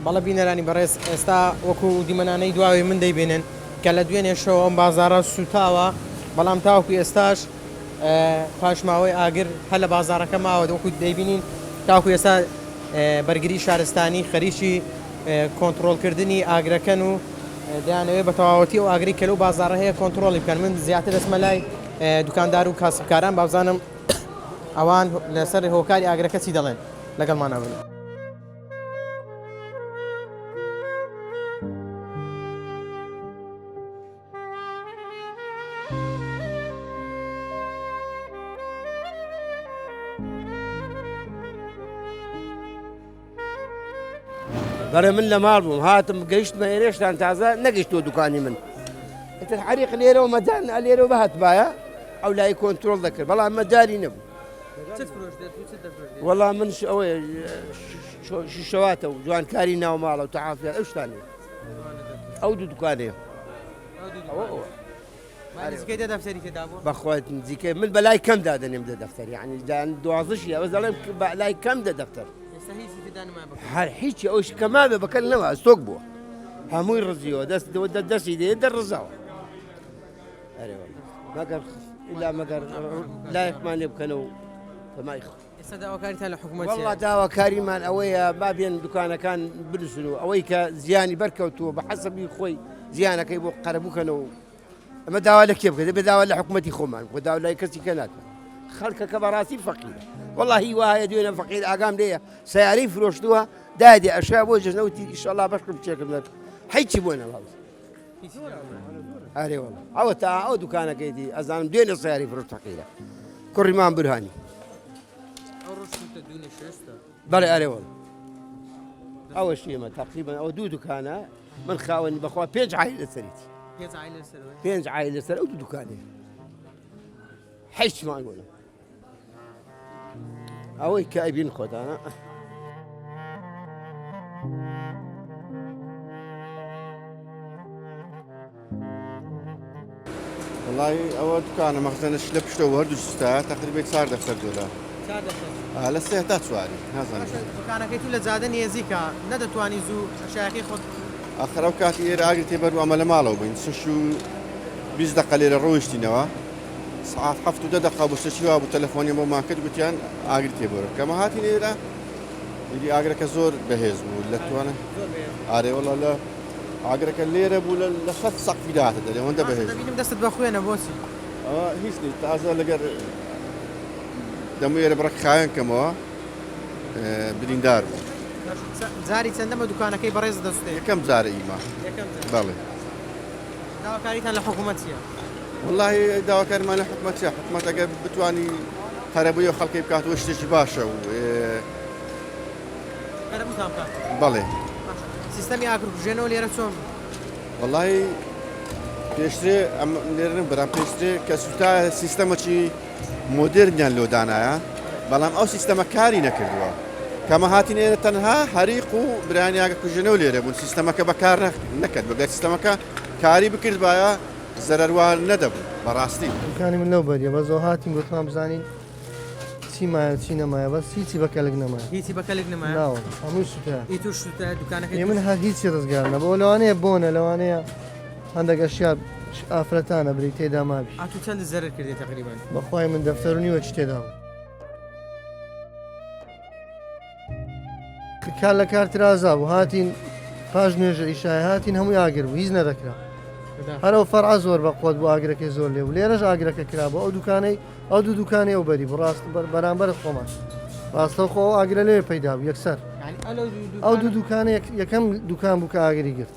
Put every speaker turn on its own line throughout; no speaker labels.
بەڵێ بینەرانی بەڕێز ئێستا وەکو دیمەنانەی دواوەی من دەیبینن کە لە دوێنێ شەوە ئەم بازاڕە سووتاوە بەڵام تاوەکو ئێستاش پاشماوەی ئاگر هەر لە بازاڕەکە ماوە وەکو دەیبینین تاوەکو ئێستا بەرگری شارستانی خەریکی کۆنتڕۆڵکردنی ئاگرەکەن و دەیانەوێت بە تەواوەتی ئەو ئاگری کە لەو بازاڕە هەیە کۆنتڕۆڵی بکەن من زیاتر دەچمە لای دوکاندار و کاسبکاران بابزانم ئەوان لەسەر هۆکاری ئاگرەکە چی دەڵێن لەگەڵمانە بن.
بەڵێ من لە ماڵ بووم هاتم گەیشتمە ئێرێشتان تازە نەگەیشتووە دوکانی من ئیتر حەریق لێرەوە مەجال لێرەوە بهاتبایە ئەو لای کۆنتترۆل دەکرد بەڵام مەجای نەبوو وەڵا من ئەوەیە شوشەواتە و جوانکاری ناو ماڵە و تەعافیان ئەو شتانە ئەو دوو دوکانەیە ئەوە ئەوە
نزیکەی دە دەفتەری تێدا بوو؟
بەخوای نزیکەی من بەلای کەم دادەنێم دە دەفتەر یعنی دان دوازدەشی ئەوە دەڵێم بەلای کەم دە دەفتەر
ئێستا هیچی تێدا نەما بەکەم.
هەر هیچی ئەوش کە مابێ بەکەل نەما ستۆک بووە هەمووی ڕزیەوە دەست دەستی دێ دەڕزاوە ئەرێ والله مەگەر ئیلا مەگەر لایەکمان لێ بکەنەوە و تەمای خۆ
ئێستا داواکاریتان لە حکوومەت چییە؟
وەڵا داواکاریمان ئەوەیە با بێن دوکانەکان بنووسن و ئەوەی کە زیانی بەرکەوتووە بە حەسەبی خۆی زیانەکەی بۆ قەرەبوو کەنەوە و ئەمە داوا لە کێ بکە دەبێ داوا لە حکوومەتی خۆمان بکە داوا لای کەسی کە ناکە خەڵکەکە بەڕاستی فەقیرە وەڵاهی وایە دوێنە فەقیر ئاگام لێیە سیارەی فرۆشتووە دادێ ئەشا بۆ جەژنەوتی ئیشەڵا بەشکم چێکم دەر هیچی بۆ نەماوە ئەرێ وەڵا ئەوە تا ئەو دوکانەکەیتی ئەزانم دوێنێ سیاری فرۆشت فەقیرە کوڕی مام برهانی بەڵێ ئەرێ وەڵا ئەوە شیمە تقریبا ئەوە دوو دوکانە من خاوەنی بەخوا پێنج عیل لەسەریتی پێنج عیل لەسەر ئەو دوو دوکانەیە هیچمان بۆ ئەوەی کە ئەبین خۆتانە.
وڵی ئەوە دوکانە مەخزەنەش لە پشتەوە هەردوو ستا تقریبی چار دەفتەر دۆلا لە سێ تا چواری نازانم
دوکانەکەی تو لە جادە نێزیکە نەدەتوانی زوو شایەکەی خۆت
ئاخر ئەو کاتی ئێرە ئاگر تێبەر بوو ئەمە لە ماڵەوە بووین شەش و 20 دقە لێرە ڕۆیشتینەوە سەعات حەفت و دە دەقە بوو شتێکی وا بوو تەلەفۆنیان بۆمان کرد گوتیان ئاگر تێبەرە کەمە هاتین ئێرە ئیدی ئاگرەکە زۆر بەهێز بوو لە توانە ئارێ وەڵا لە ئاگرەکە لێرە بوو لە لەسەر سەقفی داهاتە دەرێ ئەوەندە بەهێز بوو.
دەبینم دەستت بە خوێنە بۆچی؟
ئەوە هیچ نییە تازە لەگەر دەمو ئێرە بڕەک خاوێن کەمەوە بریندار بوو.
جاری چەندەمە دوکانەکەی بەڕێزت دەسوتێ؟
یەکەم جارە ئیمە.
یەکەم جار.
بەڵێ.
داواکاریتان لە حکوومەت چییە؟
وەڵاهی داواکاریمان لە حکومەت چیە حکومەت ئەگەر بتوانی قەرەبووی ئەو خەڵکەی بکاتەوە شتێکی باشە و
قەرەبووتان بکاتەوە
بەڵێ
باشە سیستەمی ئاگرکوژێنەوە لێرە چۆن بوو؟
وەڵاهی پێشترێ ئەم لێرە نەبوو بەڵام پێشترێ کە سوتا سیستەمەکی مۆدێرنیان لۆ دانایە بەڵام ئەو سیستەمە کاری نەکردووە کەمە هاتین ئێرە تەنها هەریق و برایانی ئاگرکوژێنەوە لێرە بوون سیستەمەکە بەکار نەکرد بەگەر سیستەمەکە کاری بکردبایە زەرەر وا نەدەبوو بەڕاستی.
دوکانی من لەو بەریە بەس ئەو هاتین گوتمان بزانین چی مایە چی نەمایە بەس هیچی بە کەلک نەمایە.
هیچی بە کەلک نەمایە؟
ناوەڵا هەمووی سوتایە.
ئی توش سوتایە دوکانەکەی
ئی من هەر هیچی ڕزگار نەبوو لەوانەیە بۆنە لەوانەیە هەندێک ئەشیا ئافرەتانە بری تێدا مابی.
ئەتوو چەند زەرەر کردی تەقریبەن؟
بەخوای من دەفتەر و نیوەکی تێدا بوو. کار لە کار ترازا بوو هاتین پاش نوێژە ئیشای هاتین هەمووی ئاگر بوو هیچ نەدەکرا هەر ئەو فەرعە زۆر بە قوت بوو ئاگرەکەی زۆر لێ بوو لێرەش ئاگرەکە کرا بوو ئەو دوکانەی ئەو دوو دوکانەی ئەو بەری بوو ڕاست بەرامبەر خۆمان ڕاستەو خۆ ئەو ئاگرە لەوێ پەیدا بوو یەکسەر ئەو دوو دوکانە یەکەم دوکان بوو کە ئاگری گرت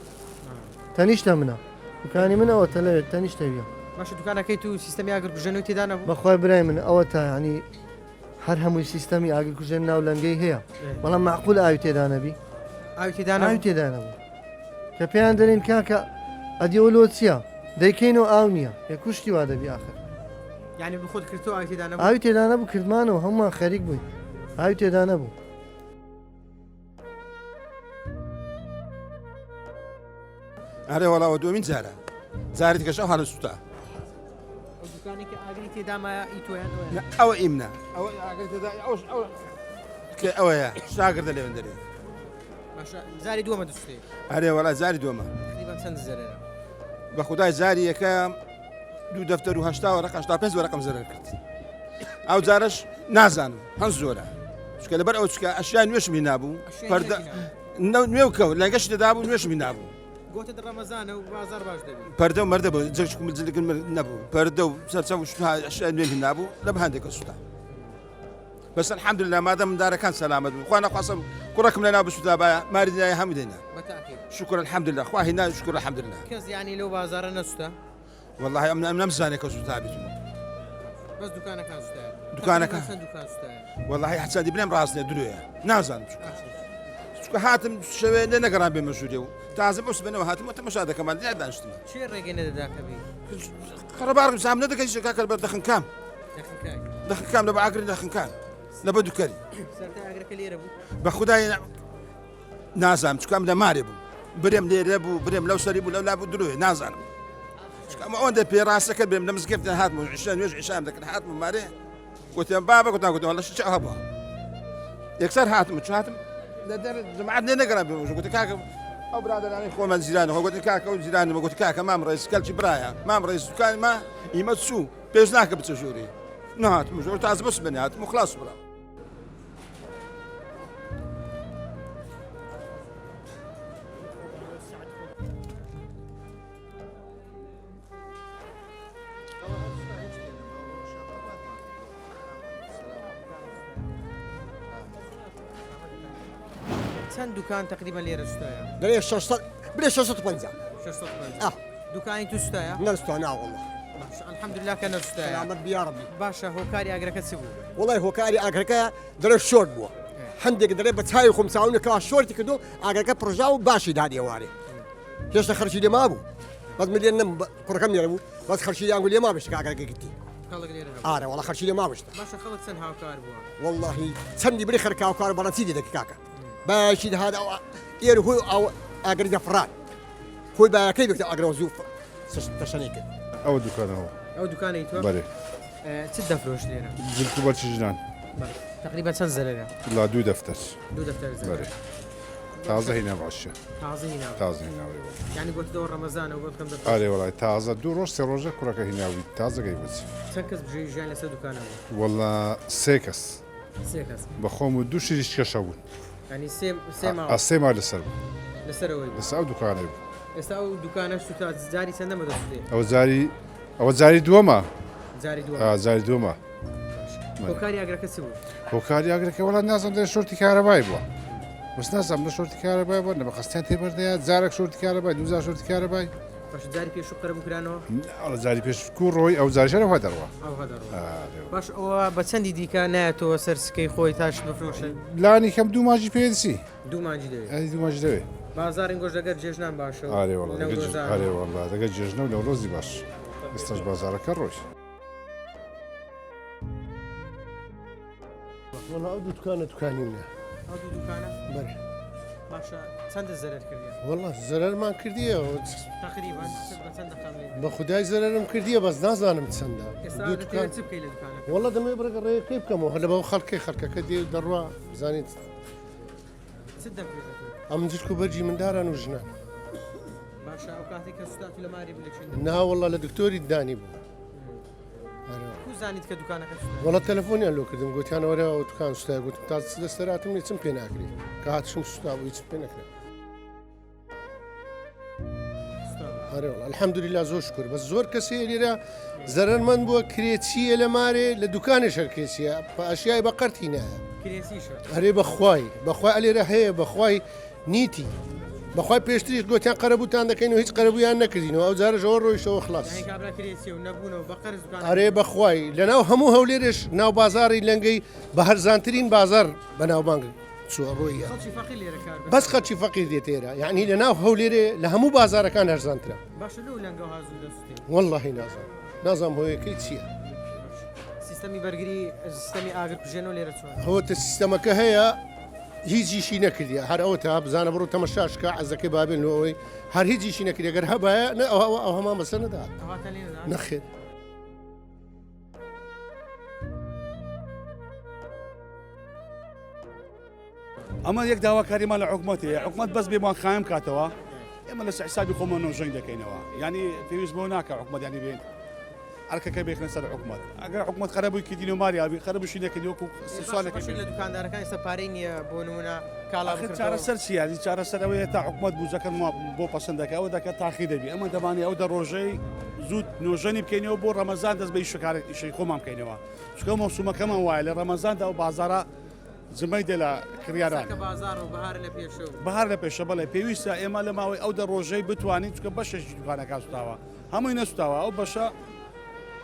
تەنیشتە منە دوکانی من ئەوە تەلەوێت تەنیشتەویە
باشە دوکانەکەی تو سیستەمی ئاگرکوژێنەوەی تێدا نەبوو
بەخوای برای من ئەوە تا ینی هەر هەمووی سیستەمی ئاگرکوژێن ناو لەنگەی هەیە بەڵام معقول ئاوی تێدا نەبی
ئاوی تێدا
ئاوی تێدا نەبوو کە پێیان دەرین کاکە ئەدیەوە لۆ چییە دەیکەین و ئاو نییە یە کوشتی وا دەبی آخر
یعنی بخۆت کردو ئاوی تێدا نەبوو
ئاوی تێدا نەبوو کردمانەوە هەمووان خەریک بووین ئاوی تێدا نەبوو
ئەرێ وەڵا ئەوە دووەمین جارە جاری دیکەش ئەو هەر سوتا
ئەو دوکانێکی ئاگری تێدامایە ئی تۆیان ئەوەیە؟
ئەوە ئیمنە ئەوە ئاگر تێدا ئەوش ئەو کە ئەوەیە شاگردە لێ دەرێ.
باشە جاری دووەمە دەسوتێ؟
ئەرێ وەڵا جاری دووەمە.
تقریبا چەند زەرەرە؟
بە خودای جاری یەکەم دوو دەفتەر و هەشتا وەرەق هەشتا پێنج وەرەقم زەرەر کرد. ئەو جارەش نازانم هەن زۆرە. چونکە لەبەر ئەو چکە ئەشیای نوێشم هینابوو پەردە نوێ و کەو لەنگەشی دەدابوو نوێشم هینابوو.
گۆتت ڕەمەزانە و بازاڕ باش دەبی.
پەردە و مەردە بوو جلکم جلکم نەبوو پەردە و سەرچاو و شتها ئەشیای نوێم هینابوو لە هەندێکە سوتا. بەس الحمدلله مادەم مندارەکان سەلامەت بوو خوا نەخواستم کوڕەکم لەناو بسووتابایە ماری دنیای هەموو دێنا شکر الحمدلله خوا هینا شکر الحمدلله
کەس یعنی لەو بازارە نەسوتا
والله ئەم ئەم نەمزانێ کە سووتابێت
بەس دوکانەکان سوتایە
دوکانەکان
چەند دوکان سوتایە
والله حسادی بنێم ڕاست نیە درۆیە نازانم چونکە چونکە هاتم شەوێ لێ نەگەڕان بێمە ژوورێ و تازە بۆ سبەنەوە هاتم و تەمەشا دەکەم لێ دانیشتمە
چێ ڕێگەی نەدەدا کە بێی
قەرەباڕم زام نەدەکەی کاکە بەر دەخنکام دەخنکام لە بە ئاگری دەخنکان لە بە دوکەری بە خودای نازانم چکام لە مارێ بوو برێم لێرە بوو برێم لەو سەری بوو لەو لا بوو درۆێ نازانم چکام ئەوەندە پێڕاستەکە بێم لە مزگەفت هاتم و عیشا نوێژ عیشام دەکرد هاتم و مارێ گوتیان بابە گوتان گوتم والله چ هەبووە یەکسەر هاتم چ هاتم لە دەر جماعت لێ نەگەڕا بێ گوتی کاکە ئەو برادەرانەی خۆمان جیران خۆ گوتی کاکە ئەو جیرانمە گوتی کاکە مام ڕێز کەلکی برایە مام ڕێز دوکان ما ئیمە چوو پێش ناکە بچە ژووری نهاتم ژۆر تازە بەس بنێ هاتم و خلاص برا
چەند دوکان تقریبا لێرە سوتایە؟
دەرێ 600 بلێ 650
650 دوکانی تو سوتایە؟
نەسوتا نا والله
باشە الحمدلله کە نەسوتایە
سلامت بی یا ربی
باشە هۆکاری ئاگرەکە چ بوو؟
وڵای هۆکاری ئاگرەکە دەرێ شۆرت بووە هەندێک دەرێ بە چاوی خۆم چاونەکە شۆرتی کردو ئاگرەکە پڕژا و باشی داد ئێوارێ هێشتا خەرکی لێ مابوو بەس من لێ نەم کوڕەکەم لێرە بوو بەس خەرکی لێیان گوت لێ مابشت کە ئاگرەکە گرتی
خەڵک لێرە هەبوو
ئارە وەڵا خەرکی لێ مابشت
باشە خەڵک چەند هاوکار بووە
واللهی چەندی بری خەرک هاوکار بەڵام چی لێ دەکە کاکە بایەکی دەهات ئەو ئێر هۆی ئەو ئاگری دەفڕان خۆی بایەکەی بکتە ئاگرەوە زوو تەشەنەی کرد
ئەوە دوکانەوە
ئەو دوکانەی تۆ
بەرێ
چ دەفرۆشت لێرە
جلک و بەرچی ژنان
تقریبا چەند زەرەرە
لا دوو دەفتەر
دوو دەفتەر زەرەر
بەرێ تازە هینا باشە
تازە هینا
تازە هیناوی وەڵا.
یعنی گۆتدەوە ڕەمەزانە و بۆت کەم دەفرۆشم
ئارێ وەڵای تازە دوو ڕۆژ سێ ڕۆژە کوڕەکە هیناوی تازە گەی بچ
چەند کەس بژێوی ژیان لەسەر دوکانە بوو
وەڵا سێ کەس
سێ کەس
بە خۆم و دوو شریشکەشە بوون
یعنی سێ سێ ماڵ
ئا سێ ماڵ لەسەر بوو
لەسەرەوەی بوو
لەسەر ئەو دوکانەی بوو
ئێستا ئەو دوکانە سوتا جاری چەندەمە دەسوتێ
ئەوە جاری ئەوە جاری دووەمە
جاری دووەمە
ئا جاری دووەمە
هۆکاری ئاگرەکە چ بوو؟
هۆکاری ئاگرەکە وەڵا نازانم دەڵێن شۆرتی کارەبای بووە بەس نازانم لە شۆرتی کارەبای بووە نە بە قەستیان تێبەردەیە جارێک شۆرتی کارەبای دوو جار شۆرتی کارەبای
باش جاری پێشوو قەرەبوو کرانەوە؟
ئەڵە جاری پێش کو ڕۆی ئەو جاریشە لەوها دەڕوا
ئەوها دەڕوا باش ئەوە بە چەندی دیکە نایەتەوە سەر سکەی خۆی تاش بفرۆشێ
لانی کەم دوو ماجی پێدسی
دوو مانجی دەوێت
ئەی دوو ماجی دەوێت
بازارین گۆش دەگەر جێژنان باشە
ئارێ وەڵا ئارێ وەڵا دەگەر جێژنە و نەورۆزی باش ئێستاش بازارەکە ڕۆی
وەڵا ئەو دوو دوکانە دوکانی منە.
ئەو دوو دوکانە؟
بەرێ.
باشە چەندە زەرەر کردیە؟
وەڵا زەرەرمان کردیە.
تقریبا بە چەند دەقەم لێ؟
بە خودای زەرەرم کردیە بەس نازانم چەندە.
ئێستا دەتەوێت چ بکەی لە دوکانەکە؟
وەڵا دەمەوێت بڕێک ڕێیەکەی بکەمەوە لە بەو خەڵکەی خەڵکەکە دێ و دەڕوا بزانیت.
چ دەفرۆشێت؟
ئەم جلک و بەرگی منداران و ژنان.
باشە ئەو کاتێک کە سوتا تو لە ماری بوو لە چین؟
نا وەڵا لە دکتۆری ددانی بوو.
کو زانیت کە دوکانەکە سوتایە؟
وەڵا تەلەفۆنیان لۆ کردم گوتیان وەرە ئەو دوکان سوتایە گوتم تا دەستەراتم نیە چم پێ ناکرێ کە هاتشم سوتا بوو هیچم پێ نەکرا. ئەرێ وەڵا الحەمدللە زۆر شکر بەس زۆر کەس هەیە لێرە زەرەرمەند بووە کرێچییە لە مارێ لە دوکانێش هەر کرێچییە ئەشیای بە قەرتی نایە
کرێچیشە
ئەرێ بەخوای بەخوای ئەلێرە هەیە بەخوای نیتی بەخوای پێشتریش گۆتیان قەرەبووتان دەکەین و هیچ قەرەبوویان نەکردینەوە ئەو جارەش ئەوە ڕۆیشتەوە خلاص.
یانی کابرا کرێچیە و نەبوونەوە بە قەرز دوکانەکەی.
ئەرێ بەخوای لەناو هەموو هەولێرێش ناو بازاڕی لەنگەی بە هەرزانترین بازاڕ بەناوبانگ چووە ڕۆیە.
خەڵکی فەقیر لێرە کار دەکات.
بەس خەڵکی فەقیر دێتە ئێرە یانی لەناو هەولێرێ لە هەموو بازاڕەکان هەرزانترە.
باشە لۆ لەنگە ها زوو دەسوتێ؟
وەڵاهی نازانم نازانم هۆیەکەی چییە.
سیستەمی بەرگری سیستەمی ئاگر کوژێنەوە لێرە چۆنە؟
ئەوەتە سیستەمەکە هەیە هیچ ئیشی نەکردیە هەر ئەوە تا بزانە بڕۆ تەمەشاش کە عەزەکەی بابێن لۆ ئەوەی هەر هیچ ئیشی نەکردی گەر هەبایە نە ئەوها ئەو هەمان بەسەر نەدەهات
ئەوهاتان لێ نەدەهات؟
نەخێر.
ئەمە یەک داواکاریمان لە حکومەت هەیە حکومەت بەس بێمان قایم کاتەوە ئێمە لەسەر حسابی خۆمان نۆژەنی دەکەینەوە یعنی پێویست بۆ ناکە حکومەت ینی بێن ئەرکەکە بێخنە سەر حکومەت ئەگەر حکومەت قەرەبووی کردین و ماریابی قەرەبووشی نەکردی وەکو سوالێک
لە دوکاندارەکان ئێستا پارەی نییە بۆ نمونە کاڵا
آخر چارەسەر چییە یعنی چارەسەر ئەوەیە تا حکومەت بوجەکە بۆ پەسەند دەکات ئەوە دەکات تاخیر دەبی ئەمە دەمانێ ئەو دە ڕۆژەی زوو نۆژەنی بکەینەوە بۆ ڕەمەزان دەست بە ئیشەکار ئیشەی خۆمان بکەینەوە چونکە مەوسومەکەمان وایە لە ڕەمەزاندا ئەو بازارە جمەی دێ لە کڕیاران.
کە بازاڕ و بەهار لە پێشە و.
بەهار لە پێشە بەڵێ پێویستە ئێمە لە ماوەی ئەو دە ڕۆژەی بتوانین چونکە بەشێکی دوکانەکان سوتاوە هەمووی نەسوتاوە ئەو بەشە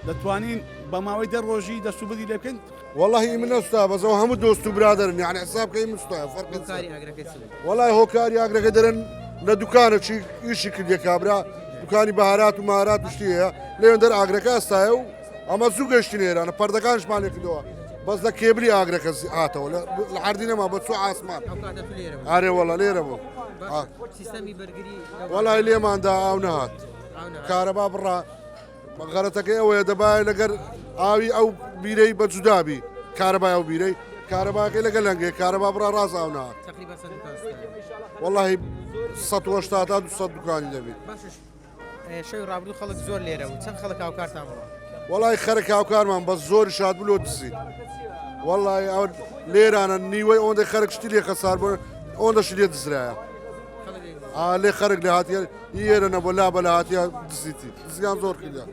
دەتوانین بە ماوەی دە ڕۆژی دەست و بردی لێ بکەین.
وەڵاهی ئیمن نەسوتا بەس ئەوە هەموو دۆست و برادەرن یعنی حساب کە ئیمن سوتایە فەرقی
هۆکاری ئاگرەکە چی بوو؟
وەڵای هۆکاری ئاگرەکە دەرن لە دوکانەکی ئیشی کردیە کابرا دوکانی بەهارات و مارات و شتی هەیە لەوێندەر ئاگرەکە ئەستایە و ئەمە زوو گەشتین ئێرانە پەردەکانشمان لێ کردەوە بەس لە کێبلی ئاگرەکە هاتەوە لە عەردی نەما بە چوو ئاسمان ئارێ وەڵا لێرە بوو وەڵای لێماندا ئاو نەهات کارەبا بڕا غەرەتەکەی ئەوەیە دەبایە لەگەر ئاوی ئەو بیرەی بە جودابی کارەبای ئەو بیرەی کارەباکەی لەگەل لەنگێ کارەبا بڕا ڕاز ئاو نەهات وەڵی 180 تا 200 دوکانی دەبێت
شەوی ڕابردوو خەڵک زۆر لێرە بوو چەند خەڵک هاوکارتان بووە؟
وەڵی خەرک هاوکارمان بەس زۆری شاد بلۆ دزی وەڵی ئەو لێرانە نیوەی ئەوەندەی خەرک شتی لێ خەسار بوو ئەوەندەشی لێ دزرایە لێ خەرک لە هاتیە ئێرە نەبوو لا بە لە هاتیە دزیتی دزیان زۆر کردە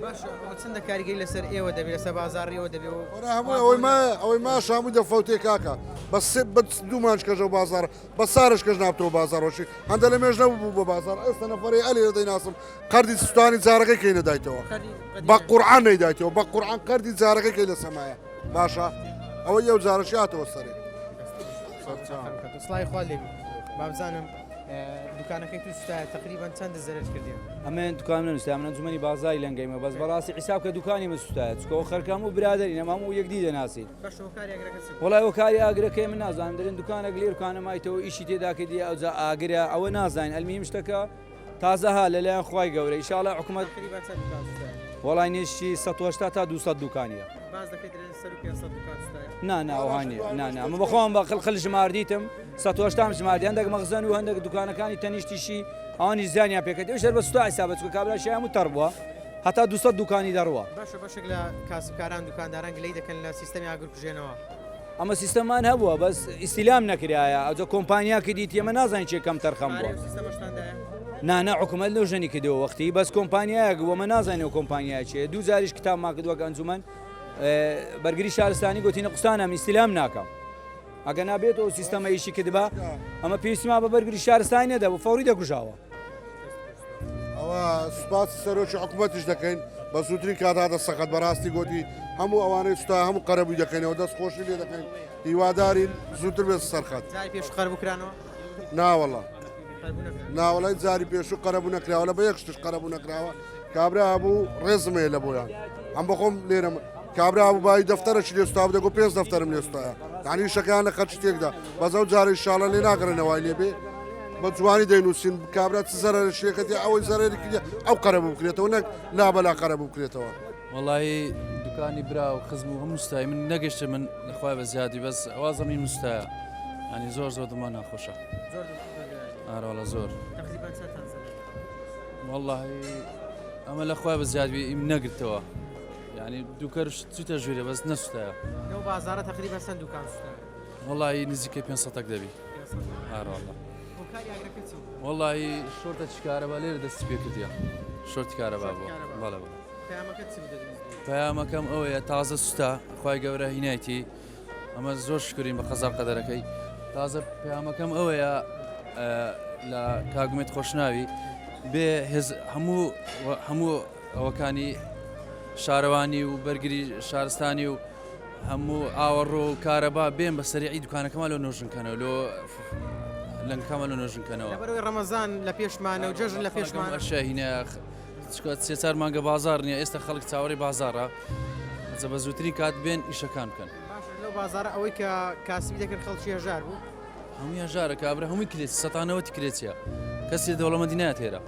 چەندە کاریگەری لەسەر ئێوە دەبێت لەسەر بازاڕی ئێوە دەبێت
هەموو ئەوەی ما ئەوەی ما شامو دەفەوتێ کاکە بەس بە دوو مانج کەژەو بازار بە سارش کەش نابتەوە بازاڕۆشی هەندە لە مێژ نەبوو بۆ بازار ئێستا نەفەرەی ئەلێرە دەیناسم قەردی سوستانی جارەکەی کەی نەدایتەوە بە قورعان نەیدایتەوە بە قورعان قەردی جارەکەی کەی لە سەمایە باشە ئەوە یەو جارەشی هاتەوە سەرێ
سڵای خوا لێ بابزانم دوکانەکەی تو سوتایە تقریبا چەند زەرەر کردی
ئەمە دوکان نووستا من ئەنجومەنی بازاری لەنگەیمە بەس بەڕاستی حیساب کە دوکانی من سوتایە چکەوە خەرکەم و برادری نەمام و یەکدی دەناسین وەڵای هۆکاری ئاگرەکەی من نازانم دەرێن دوکانێک لێر دوکانە مایتەوە ئیشی تێدا کردی ئەوجا ئاگرە ئەوە نازانین ئەلمیم شتەکە تازە ها لەلایەن خوای گەورە ئیشاڵە حکوومەت وەڵای نێشی 180 تا 200 دوکانیە نا نا ئەوها نیە نا نا من بەخۆم بە خڵ خل ژماردیتم 180 ژماردی هەندێک مەخزەن و هەندێک دوکانەکانی تەنیشتیشی ئەوانی زیانیان پێکرد ئەوش هەر بە سوتا حیسابە چونکە کابرا شیام و تەڕ بووە هەتا 200 دوکانی دەڕوا.
باشە بەشێک لە کاسبکاران دوکانداران گلەی دەکەن لە سیستەمی ئاگرکوژێنەوە.
ئەمە سیستەممان هەبووە بەس ئیستیلام نەکرایە ئەوجا کۆمپانیا کردیتی ئەمە نازانین چێ کەم تەرخەم بووە. نا نا حکومەت نۆژەنی کردەوە وەختی بەس کۆمپانیایەک بوو ئەمە نازانین ئەو کۆمپانیایە چیە دوو جاریش کتابمان کرد وەک ئەنجومەن بەرگری شارستانی گوتی نقصانم ئیستیلام ناکەم ئەگە نابێت ئەو سیستەمە ئیشی کردبا ئەمە پێویستمان بە بەرگری شارستانی نەدەبوو فەوری دەکوژاوە.
ئەوە سوپاسی سەرۆکی حکوومەتیش دەکەین بە زووترین کات هاتە سەخت بەڕاستی گوتی هەموو ئەوانەی سوتا هەموو قەرەبووی دەکەینەوە دەست خۆشی لێ دەکەین هیوادارین زووتر بێت سەرخەت
جاری پێش قەرەبوو کرانەوە
ناوەڵا ناوەڵای جاری پێشوو قەرەبوو نەکراوە لە بە یەک شتش قەرەبوو نەکراوە کابرا هەبوو ڕێزم هەیە لە بۆیان ئەم بەخۆم لێرەم کابرا هەبوو بای دەفتەرەکی لێ سوتا دەگو پێنج دەفتەرم لێ سوتایە یعنی شەکەیان لە خەرچ تێکدا بەس ئەو جارەی شاڵە لێ ناگەڕێنەوە لێ بێ بە جوانی دەینووسین کابرا چ زەرەرێکی لێکەتی ئەوەی زەرەری کردیە ئەو قەرەبوو بکرێتەوە نەک لابەلا قەرەبوو بکرێتەوە.
وەڵایی دوکانی برا و خزم و هەموو ستای من نەگەشتە من لەخوای بە زیادی بەس وازەمی مستایە ینی زۆر زۆر دڵمان ناخۆشە ئارۆڵە زۆر وەڵاهی ئەمە لە خوای بە زیادبی ئیم نەگرتەوە یعنی دووکەر چیتە ژوورە بەس نەسوتایە
لەو بازارە تقریبا چەند دوکان سوتایە
وەڵاهی نزیکەی 500 دەبی ئارۆڵە وەڵاهی شۆرتە چی کارەبا لێرە دەستی پێ کردیە شۆرتی کارەبا بوو بەڵێ بەڵێ پەیامەکەم ئەوەیە تازە سوتا خوای گەورە هینایتی ئەمە زۆر شکرین بە قەزا قەدەرەکەی تازە پەیامەکەم ئەوەیە لە کاگومێت خۆشناوی بێ هێز هەموو هەموو ئەوەکانی شارەوانی و بەرگری شارستانی و هەموو ئاوەڕۆ و کارەبا بێن بە سەریعی دوکانەکەمان لۆ نۆژنکەنەوە لۆ لەنگەکەمان لۆ نۆژنکەنەوە
لەبەرەوەی ڕەمەزان لە پێشمانە و جەژن لە پێشمان
شاهینە چکە سێ چار مانگە بازار نییە ئێستا خەڵک چاوەڕێی بازاڕە ئەجە بە زووترین کات بێن ئیشەکان بکەن.
باشە لەو بازاڕە ئەوەی کە کاسبی دەکرد خەڵکی هەژار بوو؟
هەمووی هەژارە کابرا هەمووی کرێچی سەتا نەوەتی کرێچیە کەسی دەوڵەمەندی نایەت ئێرە.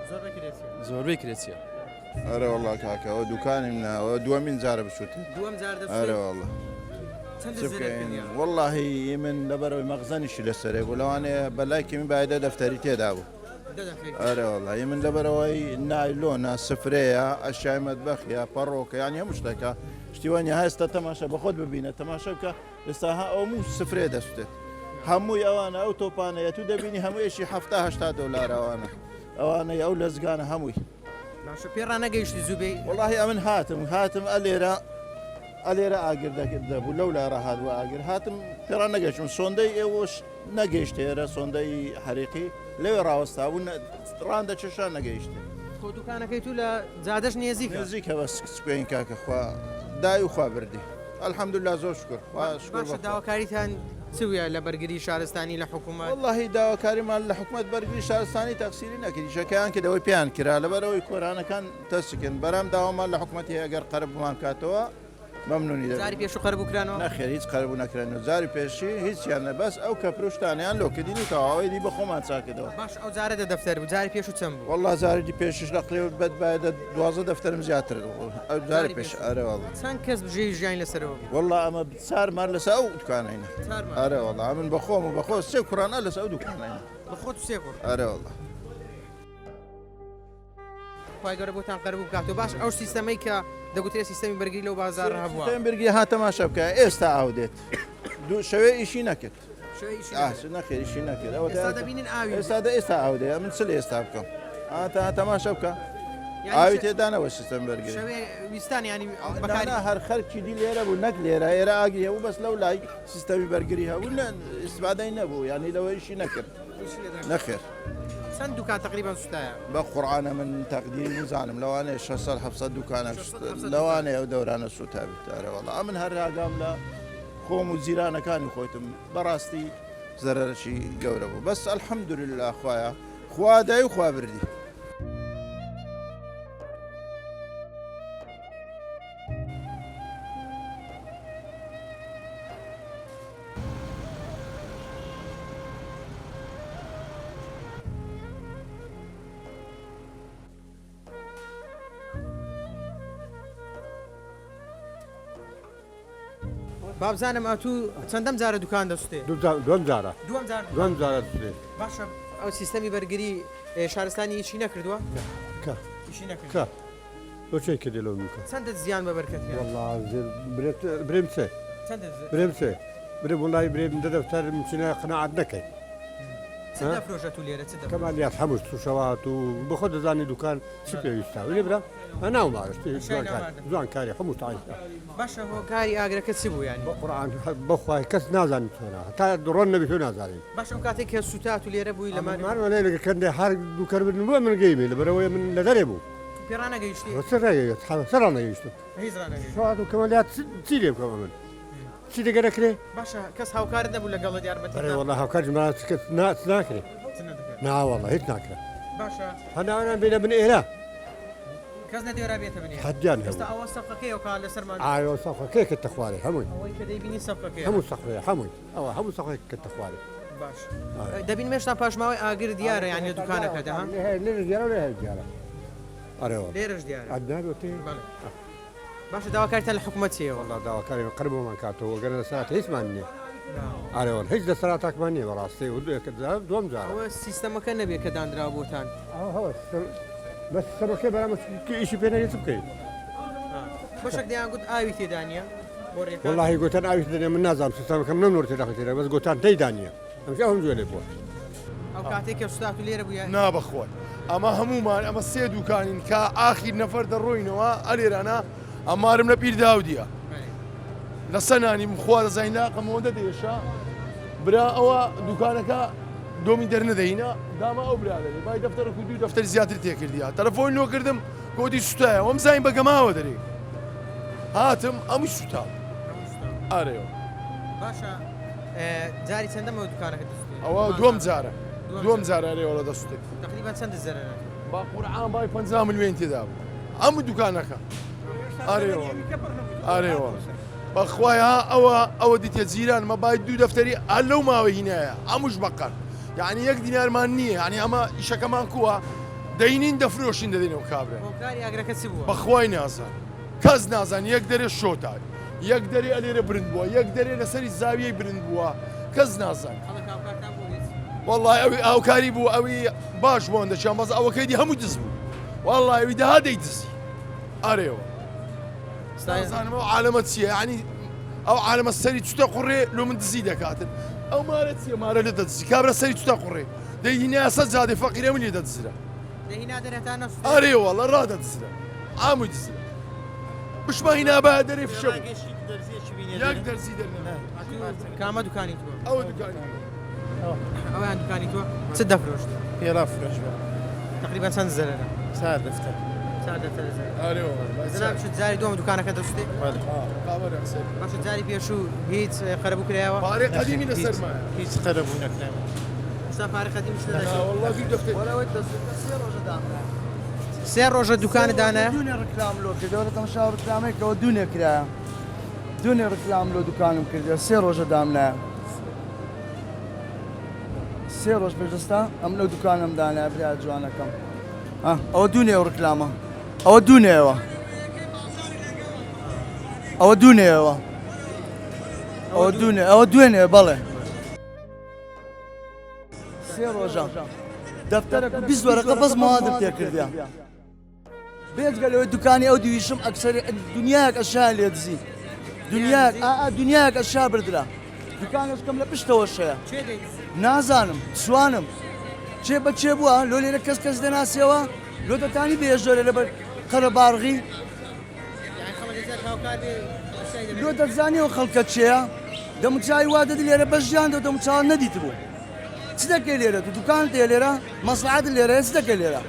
زۆربەی کرێچیە.
زۆربەی کرێچیە.
ئەرە وەڵا کاکە ئەوە دوکانی منە ئەوە دووەمین جارە بسووتێت.
دووەم جار دەسووتێت؟
ئەرە وەڵا.
وەڵاهی من لەبەرەوەی مەخزەنیشی لەسەرێ بوو لەوانەیە بەلای کەمی بایدە دەفتەری تێدا بوو ئەرێ وەڵاهی من لەبەرەوەی نایلۆنە سفرەیە ئەشیای مەتبەخیە پەڕۆکە یانی هەموو شتێکە شتی وانە هەستە تەماشا بەخۆت ببینە تەماشا بکە ئێستا ها ئەو موو سفرێ دەسوتێت هەمووی ئەوانە ئەو تۆپانەیە تو دەبینی هەموویشی هەفتا دۆلار ئەوانە ئەوانەی ئەو لەزگانە هەمووی
باشە پێ ڕانەگەیشتی زوو بێی؟
وەڵاهی ئەمن هاتم هاتم ئەلێرە ئەلێرە ئاگر دەکرد دەبوو لەو لای ڕەهات بوو ئاگر هاتم پێڕان نەگەشتم سۆندەی ئێوەش نەگەیشت ئێرە سۆندەی حەریقی لەوێ ڕاوەستا بوو ڕان دەچێشان نەگەیشتێ.
خۆ دوکانەکەی تو لە جادەش نێزیکە.
نزیکە بەس کچ بکەین کاکە خوا دای و خوا بردی الحمدلله زۆر شکر خوا شکر
باشە
بەخوا.
داواکاریتان چ بووە لە بەرگری شارستانی لە حکوومەت؟
وەڵاهی داواکاریمان لە حکومەت بەرگری شارستانی تەقسیری نەکرد ئیشەکەیان کرد ئەوەی پێیان کرا لەبەرئەوەی کۆرانەکان تەسکن بەرام داوامان لە حکومەت هەیە ئەگەر قەرەبوومان کاتەوە مەمنونی دەبین.
جاری پێشوو قەرەبوو کرانەوە؟
نەخێر هیچ قەرەبوو نەکرانەوە جاری پێشی هیچیان نە بەس ئەو کەپرو شتانەیان لۆ کردین و تەواو ئیدی بە خۆمان چاکردەوە.
باش ئەو جارە دە دەفتەر بوو جاری پێشوو چەند بوو؟
وەڵا جاری پێشیش لە قلێ بەد بایە دە 12 دەفتەرم زیاتر بوو ئەو جاری پێش ئەرێ وەڵا.
چەند کەس بژێوی ژیانی لەسەرەوە بوو؟
وەڵا ئەمە چار مار لەسەر ئەو دوکانەینە.
چار مار.
ئەرێ وەڵا ئەمن بە خۆم و بە خۆ سێ کوڕانە لەسەر ئەو دوکانەینە.
بە خۆت و سێ کوڕ.
ئەرێ وەڵا.
خوای گەورە بۆتان قەرەبوو بکاتەوە باش ئەو سیستەمەی کە دەگوترێت سیستەمی بەرگری لەو بازاڕە هەبووە.
سیستەمی بەرگری ها تەماشا بکە ئێستا ئاو دێت دوو شەوێ ئیشی نەکرد.
شەوێ ئیشی
نەکرد. نەخێر ئیشی نەکرد. ئەوە
ئێستا دەبینن ئاوی
ئێستا دە ئێستا ئاو دێ من چ لە ئێستا بکەم تا تەماشا بکە ئاوی تێدا نەبوو سیستەم بەرگری.
شەوێ ویستان ینی
بەکاری هەر خەرکی دی لێرە بوو نەک لێرە ئێرە ئاگری هەبوو بەس لەو لای سیستەمی بەرگری هەبوو نە ئیستفادەی نەبوو یانی لەوە ئیشی نەکرد. نەخێر.
چەند دوکان تقریبا سوتایە؟
بە قورعانە من تەقدیر نزانم لەوانەیە 600 700 دوکانە لەوانەیە ئەو دەورانە سوتابێت ئەرێ وەڵا ئەمن هەر ئاگام لە خۆم و جیرانەکانی خۆیتم بەڕاستی زەرەرەکی گەورە بوو بەس الحمدلله خوایە خوا دای و خوا بردی.
بابزانم ئەتوو چەندەم جارە دوکان دەسوتێ؟
دووەم جارە.
دووەم جار
دووەم جارە دەسوتێ.
باشە ئەو سیستەمی بەرگری شارستانی ئیشی نەکردووە؟
کە
ئیشی نەکردووە.
کە تۆ چێ کردی لەو نوکە؟
چەندت زیان بە بەرکەت هێنا؟
وەڵا برێم چێ؟
چەندت
برێم چێ؟ برێم وەڵای برێم دە دەفتەر مچینە قەناعەت نەکەی.
چ دەفرۆشە تو لێرە چ دەفرۆشە؟
کەمالیات هەموو شوشەوات و بەخۆ دەزانی دوکان چ پێویستە ولی برا ناو مارش جوانکاری هەموو تاعیشە.
باشە هۆکاری ئاگرەکە چ بوو یانی؟
بە قورعان بەخوای کەس نازانین چۆنە هەتا دڕۆن نەبی تۆ نازانین.
باشە ئەو کاتێک کە سووتا تو لێرە بووی لە ماری؟
مار وەلای لەگە کەندێ هەر دووکەر بن بووە من گەیمێ لەبەرەوەی من لە دەرێ بوو.
پێ ڕانەگەیشتی؟
چ ڕێگەیت سەر ڕانەگەیشتم.
هیچ ڕانەگەیشتی.
شوات و کەمەلیات چی لێ بکەم من؟ چی دەگە دەکرێ؟
باشە کەس هاوکارت نەبوو لەگەڵت یارمەتیت
ئەرێ وەڵا هاوکار ما کەس نا ناکرێ. نا وەڵا هیچ ناکرێ.
باشە
هەناویان بێنە بن ئێرە.
کەس نەدێرا بێتە بن ئێرە.
حەدیان
ئێستا ئەوە سەقفەکەیە کە لەسەرمان.
ئایۆ سەقفەکەی کردتە خوارێ هەمووی.
ئەوەی کە دەیبینی سەقفەکەیە.
هەموو سەقفەیە هەمووی ئەوە هەموو سەقفەکەی کردتە خوارێ.
باش دەبینم هێشتا پاشماوەی ئاگر دیارە یان لە دوکانەکەدا ها؟
لێرەش دیارە و لێرەش دیارە. ئەرێ وەڵا.
لێرەش دیارە.
ئەدنابێتێ.
بەڵێ. باشە داواکاریتان لە حکومەت چییە؟
وەڵا داواکاری قەرەبوومان کاتەوە گەر دەسەڵات هیچمان نییە. ئارێ وەڵا هیچ دەسەڵاتاکمان نییە بەڕاستی و دووەم جارە.
ئەوە سیستەمەکە نەبێ کە دانراوە بۆتان.
ئەوە بەس سیستەمەکەی بەرامە ئیشی پێ نەکەی چ بکەین؟
بەشێک دەیان گوت ئاوی تێدا نییە بۆڕیەکان.
وەڵاهی گوتیان ئاوی تێدا نییە من نازانم سیستەمەکەم نەمنۆڕی تێدا تێدا بەس گوتیان تێدا نییە. ئەمجا ئەوم گوێ لێ بووە.
ئەو کاتەی کە سوتات و لێرە بوویە؟
نا بەخوای ئەمە هەموومان ئەمە سێ دوکانین کە ئاخیر نەفەر دەڕۆینەوە ئەلێرانە ئەمارم لە پیر داودیە لەسە نانی خوا دەزانین لاقم ئەوەندە دێشە برا ئەوە دوکانەکە دۆمی دەرنەدەینە داما ئەو برادەرێ بای دەفتەرەک و دوو دەفتەری زیاتر تێکردیا تەلەفۆن لۆ کردم گۆتی سوتایە وەم زین بە گەماوە دەرێ هاتم ئەم سوتا ئارەوە
باشە جاری چەندەمەوە دوکانەکە دەسوتێ؟
ئەوە دووەم جارە دووەم جارە ئەرێوە دەسوتێ
تقریبا چەند زەرەرە؟
با قورعان بای 50 ملیۆن تێدا بوو ئەم دوکانەکە ئارێوە ئارێوە بەخوای ها ئەوە ئەوە دیتە جیرانمە بای دوو دەفتەری ئا لەو ماوە هینایە ئەموش بەقەر یعنی یەک دینارمان نییە یعنی ئەمە ئیشەکەمان کووە دەینین دەفرۆشین دەدەینەوە کابرا
هۆکاری ئاگرەکە چ بووە؟
بەخوای نازان کەس نازان یەک دەرێ شۆتا. یەک دەرێ ئەلێرە برند بووە یەک دەرێ لەسەری زاویەی برند بووە کەس نازان وەڵای ئەوی هاوکاری بوو ئەوی باش بۆن دەچیان بەس ئەوەکەی دی هەموو دز بوو وەڵای ئەوی دەها دەی دزی ئەرێەوە نازانم ئەو عالەمە چییە یعنی ئەو عالەمە سەری چوتە قوڕێ لۆ من دزی دەکاتن ئەو مارە چییە مارە لە دەدزی کابرا سەری چوتە قوڕێ دەی هیناسە جادێ فەقیرە من لێ دەدزرا ئەرێ وەڵە ڕادەدزرا ئاموی دزرا بشمە هینا با دەرێ فشە یەک دەرزی دەرنە
کامە دوکانی تۆ
ئەوە دوکانی
ئەویان دوکانی تۆ چ دەفرۆشت
پێڵا فرۆش بە
تقریبا چەند زەرەرە
چار دەفتەر
چار دەفتەر زەرەر جاری دووەم دوکانەکە دەسوتێ باشە جاری پێشوو هیچ قەرەبوو کرایەوە
پارەی قەدیمی لەسەر مایە
هیچ قەرەبوو نەکراوە
ئێستا پارەی قەدیمیش نەدەکرێت.
والله دوو دەفتەر
سێ ڕۆژە دوکانت دانایە؟
دوونێ ڕکلام لۆ کرد وەرە تەماشا ئەو ڕکلامەی کەوە دوونێ کرایە دوونێ ڕکلام لۆ دوکانم کردە سێ ڕۆژە دامنایە سێ ڕۆژ پێش ئێستا ئەم لەو دوکانم دانایە برا جوانەکەم ئەوە دوونێ ئەو ڕکلامە ئەوە دوونێەوە ئەوە دوونێەوە ئەوە دوونێ ئەوە دوێنێ بەڵێ سێ ڕۆژە دەفتەرەک و 20 وەرەقە بەس موادم تێکردیا بێجگە لەوەی دوکانی ئەو دویشم ئەکسەری دنیایەک ئەشیا لێ دزی دنیایەک ئا دنیایەک ئەشیا بردرا دوکانەشکەم لە پشتەوە شەیە نازانم سوانم چێ بە چێ بووە لۆ لێرە کەس کەس دەناسیەوە لۆ دەتانی بێژۆرە لەبەر قەرەباڵغی لۆ دەتزانی ئەو خەڵکە چێە دەموچاوی وا دەدی لێرە بەس ژیان دە دەموچاوت نەدیتبوو چ دەکەی لێرە تو دوکانت هەیە لێرە مەسڵەحەت لێرە چ دەکەی لێرە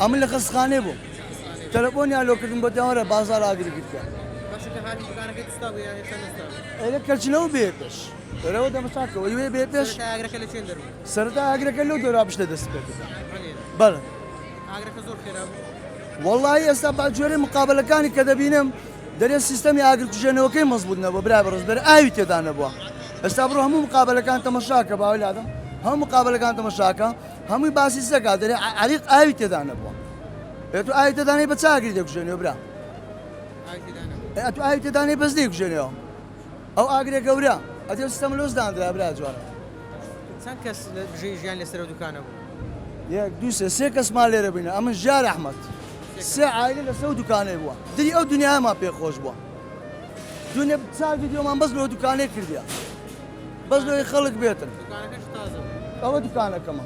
ئەمن لە خەستخانەی بووم تەلەفۆنیان لۆ کردم بۆ تیان وەرە بازاڕ ئاگری گرتیە ئێرە کەچنەوە بێ پێش ئێرەوە دەمەچاکەوە ئەوێ بێ پێش سەرەتا ئاگرەکە لەو دۆرا پشتە دەست پێ کرد بەڵێ
ئاگرەکە زۆر خێرا بوو.
وەڵایی ئێستا بە جۆرەی مقابەلەکانی کە دەبینم دەرێ سیستەمی ئاگرکوژێنەوەکەی مەزبوط نەبووە برای بەڕێز دەرێ ئاوی تێدا نەبووە ئێستا بڕۆ هەموو مقابەلەکان تەمەشاکە باوەی لادەم هەموو مقابەلەکان تەمەشاکە هەمووی باسی سەکا دەرێ عەریق ئاوی تێدا نەبووە ئێ تو ئاوی تێدا نەی بە چ ئاگری دەکوژێنەوە برا ئێ تو ئاوی تێدا نەی بەس دەیکوژێنەوە ئەو ئاگرە گەورە ئەدێ سیستەم لۆس داندرا برا جوانە
چەند کەس لە بژێوی ژیان لەسەر ئەو دوکانە بوو؟
یەک دوو سێ سێ کەسمان لێرە بووینە ئەمن ژیار ئەحمەد سێ عایلە لەسەر ئەو دوکانەی بووە دری ئەو دنیایەمان پێ خۆش بووە دوێنێ چار ڤیدیۆمان بەس لۆ دوکانەی کردیە بەس لۆی خەڵک بێتن ئەوە دوکانەکەمە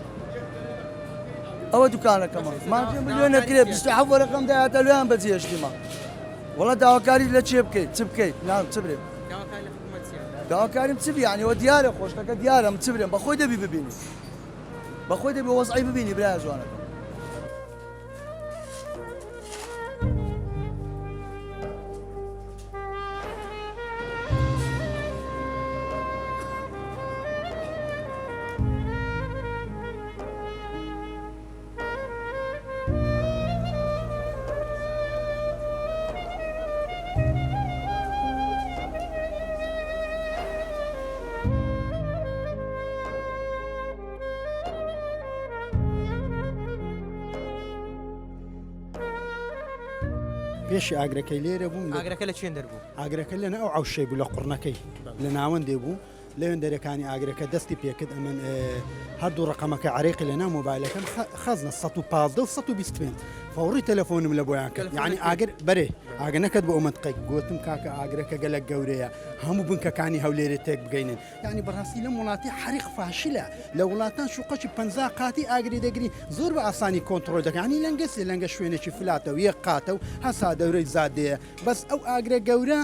ئەوە دوکانەکەمە مانجێ ملیۆنە کرێ 27 وەرەقەم دایەتە لۆیان بەجێهێشتیمە وەڵا داواکاری لە چێ بکەیت چ بکەیت نام چ برێ داواکاریم چ بی یعنی وە دیارە خۆشتەکە دیارە من چ برێم بەخۆی دەبی ببینی بەخۆی دەبی وەزعی ببینی برای جوانەکەم.
پێشی ئاگرەکەی لێرە بووم
ئاگرەکە لە چێن دەربوو
ئاگرەکە لەنە ئەو عوشەی بوو لە قڕنەکەی لە ناوەندێ بوو لەوێندەرەکانی ئاگرەکە دەستی پێکرد ئەمن هەردوو ڕقەمەکە عریقی لە ناو مۆبایلەکەم خەزنە 115 و 125 فەوڕی تەلەفۆنم لە بۆیان کرد یعنی ئاگر بەرێ ئاگە نەکەت بۆ ئەو منطقەی گوتم کاکە ئاگرەکە گەلک گەورەیە هەموو بنکەکانی هەولێرێ تێک بگەینن یعنی بەڕاستی لەم وڵاتی حریق فاشلە لە وڵاتان شوقەکی 50 قاتی ئاگری دەگری زۆر بە ئاسانی کۆنتترۆل دەکانی لەنگە سێ لەنگە شوێنێکی فلاتە و یەک قاتە و هەسا دەورەی زادەیە بەس ئەو ئاگرە گەورە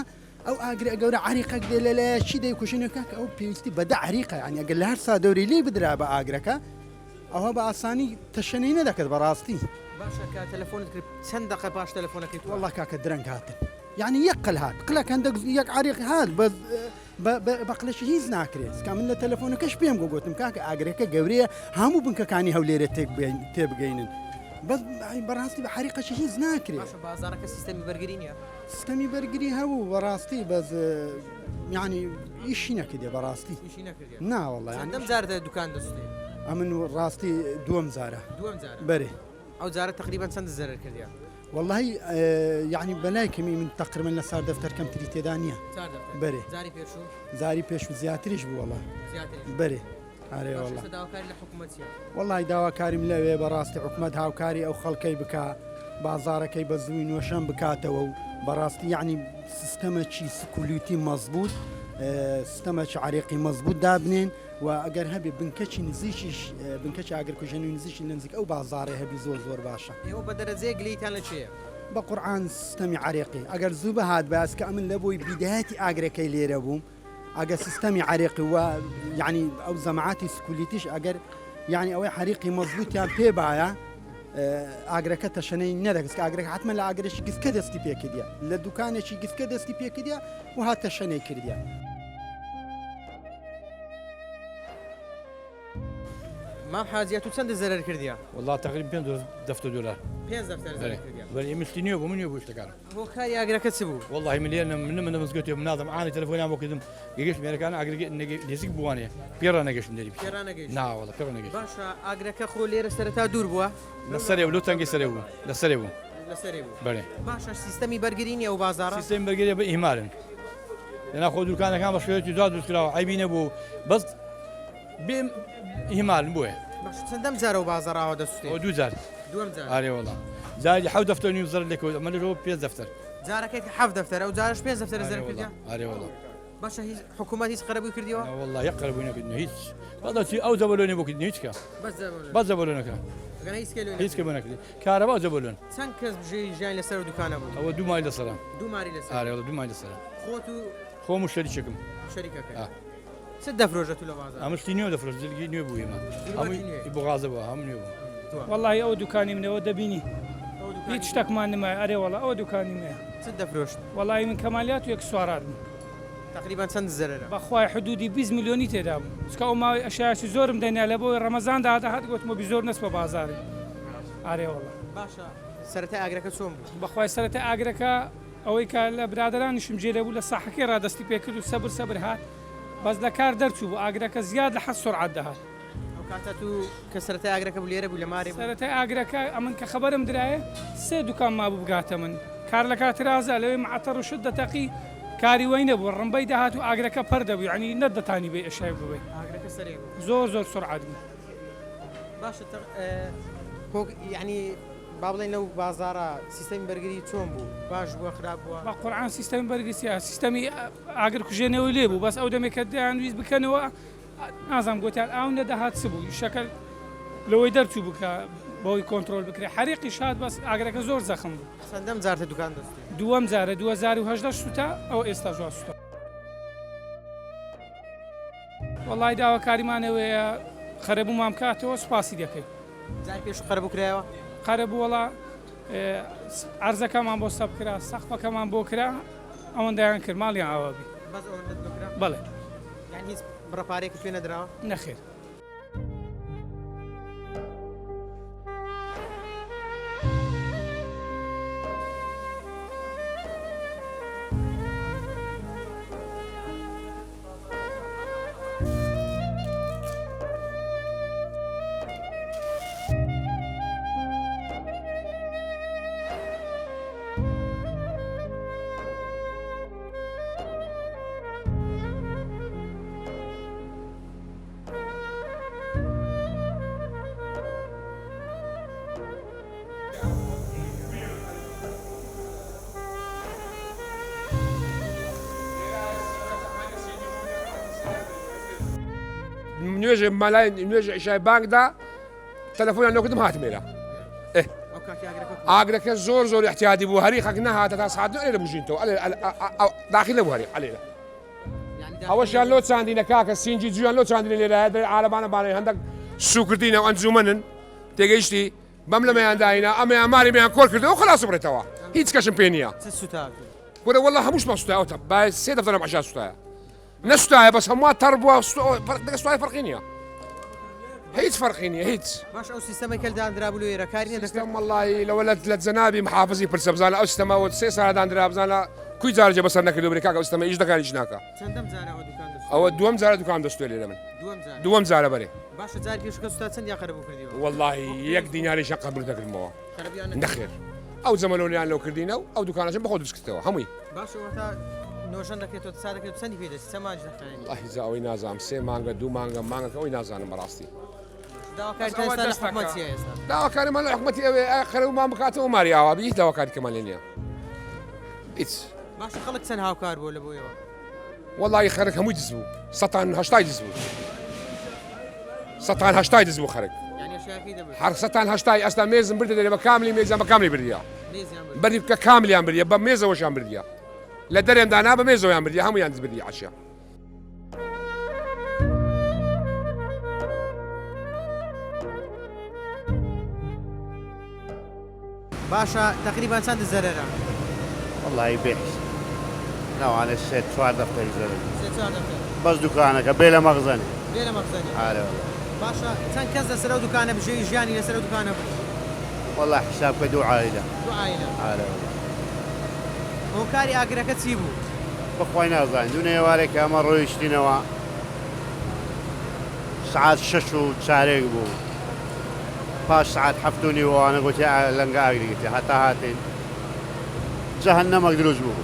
ئەو ئاگرە گەورە عریقەک دێ لە لایە چی دەیکوژن کاکە ئەو پێویستی بە دە عریقە یانی ئەگەر لە هەر سا دەوری لێی بدرا بە ئاگرەکە ئەوە بە ئاسانی تەشەنەی نەدەکرد بەڕاستی.
باشە کە تەلەفۆنت کرد چەند دەقە پاش تەلەفۆنەکەی تۆ
وەڵا کاکە درەنگ هاتن یعنی یەک قل هات قلەک هەندێک یەک عریق هات بەس بە قلەشی هیچ ناکرێت کە من لە تەلەفۆنەکەش پێم گۆ گوتم کاکە ئاگرەکە گەورەیە هەموو بنکەکانی هەولێرە تێک تێبگەینن بەس بەڕاستی بە حریقەشی هیچ ناکرێت
باشە بازاڕەکە سیستەمی بەرگری نییە؟
سیستەمی بەرگری هەبوو بەڕاستی بەس یعنی ئیشی نەکردێ بەڕاستی
ئیشی نەکردێ
نا وەڵا
چەندەم جار دە دوکان دەسوتێ
ئەمن ڕاستی دووەم جارە
دووەم جارە
بەرێ
ئەو جارە تقریبا چەند زەرەر کردیا؟
وەڵی یعنی بەلای کەمی من تقریبا لە سار دەفتەر کەمتری تێدا نییە بەرێ
جاری پێشوو
جاری پێشوو زیاتریش بوو وەڵا بەرێ ئارێ وەڵا
داواکاری لە حکوومەت چیە؟
وەڵی داواکاریم لەوێ بەڕاستی حکومەت هاوکاری ئەو خەڵکەی بکا بازارەکەی بە زووی نۆشەن بکاتەوە و بەڕاستی یعنی سیستەمەکی security مەزبوط سیستەمەکی عریقی مەزبوط دابنێن و ئەگەر هەبێ بنکەکی نزیکیش بنکەکی ئاگرکوژێنەوەی نزیکی لە نزیک ئەو بازاڕێ هەبی زۆر زۆر باشە.
ئێوە بە دەرەجەیەک گلەییتان لە کێیە؟
بە قورعان سیستەمی عەرێقی ئەگەر زوو بهاتبایە چکە ئەمن لە بۆی بیدایەتی ئاگرەکەی لێرە بووم ئەگە سیستەمی عەرێقی و یعنی ئەو زەماعاتی security ش ئەگەر یعنی ئەوەی حەریقی مەزبوتیان پێ باە ئاگرەکە تەشەنەی نەدەکرد ئاگرەکە حتمما لە ئاگرێکی گسکە دەستی پێکردە لە دوکانێکی گسکە دەستی پێکردە و هات تەشەنەی کردە.
مام حاجی تو چەندە زەرەر کردیە؟
وەڵا تەقریبا پێنج دەفتەر دۆلار.
پێنج دەفتەر زەرەر کردیە.
بەلی مشتی نوێ بوو من نوێ بوو شتەکانم.
هۆکاری ئاگرەکە چ بوو؟
وەڵاهی من لێرە من من مزگەوتێ بووم نازم عانی تەلەفۆنیان بۆ کردم گەگەشت مێرەکان ئاگرەکە نزیک بووانێ پێ ڕانەگەشتم لێری
پێ ڕانەگەیشت.
نا وەڵا پێ ڕانەگەشتم.
باشە ئاگرەکە خۆ لێرە سەرەتا دوور بووە؟
لە سەرێ بوو لەو تەنگەی سەرێ بوو لە سەرێ بوو.
لە سەرێ بوو.
بەلێ.
باشە سیستەمی بەرگری نییە ئەو بازاڕە؟
سیستەمی بەرگری بە ئیهمالن. لەنا خۆ دوکانەکان بە شێوەیەکی جوان دروست کراوە عەیبی نەبوو بەس بێ ئیهمالن بۆیە.
باشە چەندەم جارە ئەو بازاڕە ئاوا دەسوتێ؟
ئەوە دوو جار.
دووەم جار.
ئارێ وەڵا. جاری حەوت دەفتەر نیو زەرەر لێکەوت ئەمە لەگەڵ پێنج دەفتەر.
جارەکەی حەفت دەفتەر ئەو جارەش پێنج دەفتەر زەرەر کردیە؟
ئارێ وەڵا.
باشە هیچ حکوومەت هیچ قەرەبووی کردیەوە؟
وەڵا یەک قەرەبووی نەکردن هیچ. بەس چی ئەو زەبەلۆنی بۆ کردن هیچ کە.
بەس زەبەلۆن.
بەس زەبەلۆنەکە.
ئەگەر هیچ کە لۆ
هیچ کە بۆ نەکردی. کارەبا و زەبەلۆن.
چەند کەس بژێوی ژیانی لەسەر ئەو دوکانە بوو؟
ئەوە دوو ماری لەسەرە.
دوو ماری لەسەرە.
ئارێ وەڵا دوو ماری لەسەرە.
خۆت و
خۆم و شەریکێکم.
شەریکەکەت. چ دەفرۆشە تو لە بازاڕ؟
ئەمە شتی نوێ دەفرۆشت جلگی نوێ بوو ئێمە. هەمووی بۆ غازە بوو هەموو نوێ بوو.
وەڵاهی ئەوە دوکانی منەوە دەبینی هیچ شتەکمان نمایە ئەرێ وەڵا ئەوە دوکانی منە.
چت دەفرۆشت؟
وەڵاهی من کەمالیات و ئێکسسوارات بوو.
تەقریبەن چەند زەرەرە؟
بەخوای حدودی 20 ملیۆنی تێدا بوو چکە ئەو ماوەی ئەشیایەکی زۆرم دەنیا لە بۆی ڕەمەزان دادەهات گۆتمە بی زۆر نەچمە بازاری ئارێ وەڵا.
باشە سەرەتای ئاگرەکە چۆن بوو؟
بەخوای سەرەتای ئاگرەکە ئەوەی کە لە برادەرانیشم جێ لێ بوو لە ساحەکەی ڕا دەستی پێ کرد و سەبر سەبر هات بەس لە کار دەرچوو بوو ئاگرەکە زیاد لە حەد سورعەت دەهات.
ئەو کاتە تو کە سەرەتای ئاگرەکە بوو لێرە بووی لە مارێ بووی؟
سەرەتای ئاگرەکە ئەمن کە خەبەرم درایێ سێ دوکان مابوو بگاتە من کار لە کار ترازا لەوێ مەعتەڕ و شت دەتەقی کاری وەی نەبوو ڕمبەی دەهات و ئاگرەکە پەر دەبوو یەعنی نەتدەتانی بێی ئەشای ببەی
ئاگرەکە سەرێ بوو
زۆر زۆر سورعەت بوو.
باشە تە کۆک یەعنی با بڵێین لەو بازاڕە سیستەمی بەرگری چۆن بوو باش بووە خراپ بووە؟
بە قورعان سیستەمی بەرگری سیستەمی ئاگر کوژێنەوەی لێ بوو بەس ئەو دەمێک کە دەیانویست بکەنەوە نازانم گۆتیان ئاو نەدەهات چ بوو ئیشەکە لەوەی دەرچوو بوو کە بەوەی کۆنترۆل بکرێ حەریقیش هات بەس ئاگرەکە زۆر زەخم بوو.
چەندەم جارتە دوکان دەسوتێ؟
دووەم جارە 2018 سوتا ئەوە ئێستاش وا سوتا. وەڵای داواکاریمان ئەوەیە قەرەبوومان بکاتەوە سوپاسی دەکەین.
جاری پێشوو قەرەبوو کرایەوە؟
قەرەبوو وەڵا عەرزەکەمان بۆ سەب کرا سەقفەکەمان بۆ کرا ئەوەندەیان کرد ماڵیان ئاوا بی.
بەس ئەوەندەت بۆ کرا؟
بەڵێ.
یانی هیچ بڕە پارەیەکت پێ نەدراوە؟
نەخێر.
نوێژێ مەلای نوێژە عیشای بانگدا تەلەفۆنیان لۆ کردم هاتم ئێرە ئێ ئاگرەکە زۆر زۆر احتیادی بوو هەری خەک نەهاتە تا ساعت ئەلێرە بژینتەوە ئەلێ داخل نەبوو هەری ئەلێرە ئەوەشیان لۆ چاندینە کاکە سینجی جویان لۆ چاندینە لێرە دەرێ عالەمانە بانەی هەندێک سوکردینە و ئەنجومەنن تێگەیشتی بەم لەمەیان داینا ئەمەیان ماری میان کۆر کردەوە خلاص بڕێتەوە هیچ کەشم پێ نییە کورە والله هەمووشمان سوتایەوە با سێ دەفتەرم عشا سوتایە نەسوتایە بەس هەمووان تەڕ بووە دەگە سوتایە فەرقی نییە هیچ فەرقی نییە هیچ
باش ئەو سیستەمەی کە دانرابوو لێرە کاری نەدەکرد
سیستەم وەڵڵاهی لەوە لە جەنابی محافزی پرسە بزانە ئەو سیستەمە وە سێ سالە دانرا بزانە کوی جار جێ بەسەر نەکردو برێ کاکە ئەو سیستەمە ئیش دەکات ئیش ناکا
چەندەم جارە ئەوە دوکان دەسوتێ؟
ئەوە دووەم جارە دوکان دەسوتێ لێرە من
دووەم جارە
دووەم جارە بەرێ
باشە جاری پێشوو کە سوتا چەندیان قەرەبوو کردیەوە
وەڵڵاهی یەک دیناریشیان قەبول نەکردمەوە
قەرەبوویان نەکردیەوە
نەخێر.
ئەو جەمەلۆنیان لەو کردینە و ئەو دوکانەشم بەخۆ دروست کردەوە هەمووی.
باشە واتە نۆژەن دەکرێتەوە چا دەکرێت چەندی پێ دەچێت چەند مانگی دەخایەنی؟
وەڵاهی جا ئەوەی نازانم سێ مانگە دوو مانگە مانگەکە ئەوەی نازانم بەڕاستی.
داواکاریتان ئێستا لە حکومەت چییە ئێستا؟
داواکاریمان لە حکومەتی ئەوێ ئایا قەرەبوومان بکاتەوە ماری ئاوا بی هیچ داواکاریکەمان لێ نییە هیچ.
باشە خەڵک چەند هاوکار بووە لە بۆ ئێوە؟
وەڵی خەرک هەمووی دز بوو سەتان هەشتای دز بوو سەتان هەشتای دز بوو خەرک هەر سەتان هەشتای ئەستا مێزم بردە دەرێ بە کاملی مێزیان بە کاملی بردیە بەری بکە کاملیان بردیە بە مێزەوەشیان بردیە لە دەرێن دانا بە مێزەوەیان بردیە هەمویان دز بردیە عەشیا.
باشە تەقریبەن چەند زەرەرە؟
وەڵایی بێ حیساب لەوانەیە سێ چوار دەفتەری زەرەر بێ.
سێ چوار دەفتەر.
بەس دوکانەکە بێ لە مەخزەنێ.
بێ لە مەخزەنێ.
ئارێ وەڵا.
باشە چەند کەس لەسەر ئەو دوکانە بژێوی ژیانی لەسەر ئەو دوکانە بوو؟
وەڵا حیساب کە دوو عایلە.
دوو عایلە.
ئارێ وەڵا.
هۆکاری ئاگرەکە چی بوو؟
بەخوای نازانین دوو نێوارێ کە ئەمە ڕۆیشتینەوە سعات شەش و چارێک بوو. پاش سەعات حەفت و نیو ئەوانە گۆتی لەنگە ئاگری گرتیە هەتا هاتین جەهەنەمەک دروست بوو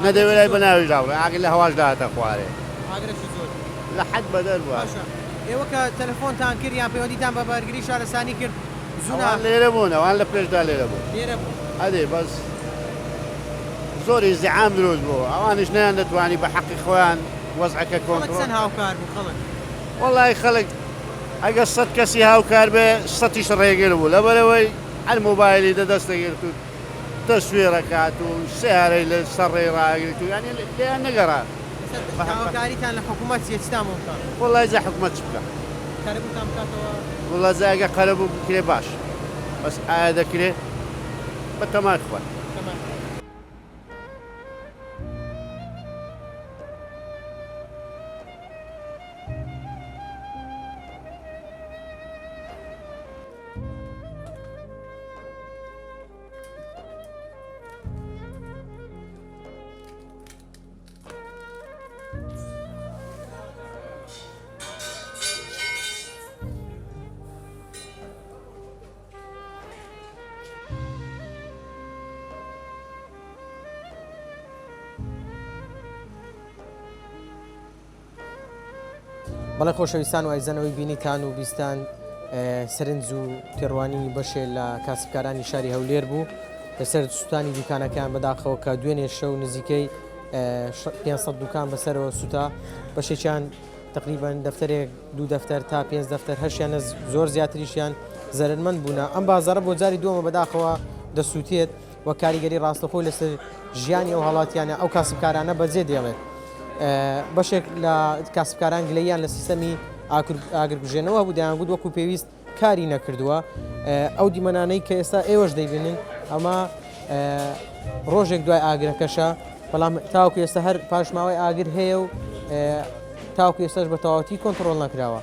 نەدەوێرای بە ناویشدا بڵێ ئاگر لە هەواش داهاتە خوارێ
ئاگرەکی زۆر
لە حەد بەدەر بوو
باشە ئێوە کە تەلەفۆنتان کرد یان پەیوەندیتان بە بەرگری شارستانی کرد زوو
ئەوان لێرە بوون ئەوان لە پێشدا لێرە بوون
لێرە بوون
ئەدێ بەس زۆر ئیزدیحام دروست بوو ئەوانیش نەیان دەتوانی بە حەقی خۆیان وەزعەکە
خەڵک
کۆنتڕۆڵ
چەند هاوکار بوو خەڵک
وەڵای خەڵک ئەگەر سەت کەسی هاوکار بێ سەتیش ڕێگر بوو لەبەرئەوەی هەر مۆبایلی دە دەست دەگرت و تەسویر ئەکات و سەیارەی لە سەر ڕێی ڕائەگرت و یانی لێیان نەگەڕا.
داواکاریتان لە حکوومەت چیە چیتان بۆ بکا؟
وەڵای جا حکومەت چ بکا؟
قەرەبووتان بکاتەوە؟
وەڵا جا ئەگەر قەرەبوو بکرێ باشە بەس ئایا دەکرێ؟ بە تەمای خوای.
تەمای خوای. بەڵێ خۆشەویستان و ئایزان ئەوەی بینیتان و بیستان سەرنج و تێڕوانینی بەشێ لە کاسبکارانی شاری هەولێر بوو لەسەر سووتانی دوکانەکان بەداخەوە کە دوێنێ شەو نزیکەی 500 دوکان بەسەرەوە سووتا بەشێکیان تقریبان دەفتەرێک دوو دەفتەر تا پێنج دەفتەر هەشیانە زۆر زیاتریشیان زەرمەند بوونە ئەم بازارە بۆ جاری دووەمە بەداخەوە دەسووتێت و کاریگەری ڕاستەخۆی لەسەر ژیانی ئەو هاوڵاتیانە ئەو کاسبکارانە بەجێ دێڵێت. بەشێک لە کاسبکاران گلەییان لە سیستەمی ئاگرکوژێنەوە هەبوو دەیانگوت وەکو پێویست کاری نەکردووە. ئەو دیمەنانەی کە ئێستا ئێوەش دەیبینن ئەمە ڕۆژێک دوای ئاگرەکەشە بەڵام تاوەکو ئێستا هەر پاشماوەی ئاگر هەیە و تاوەکو ئێستاش بە تەواوەتی کۆنتڕۆڵ نەکراوە.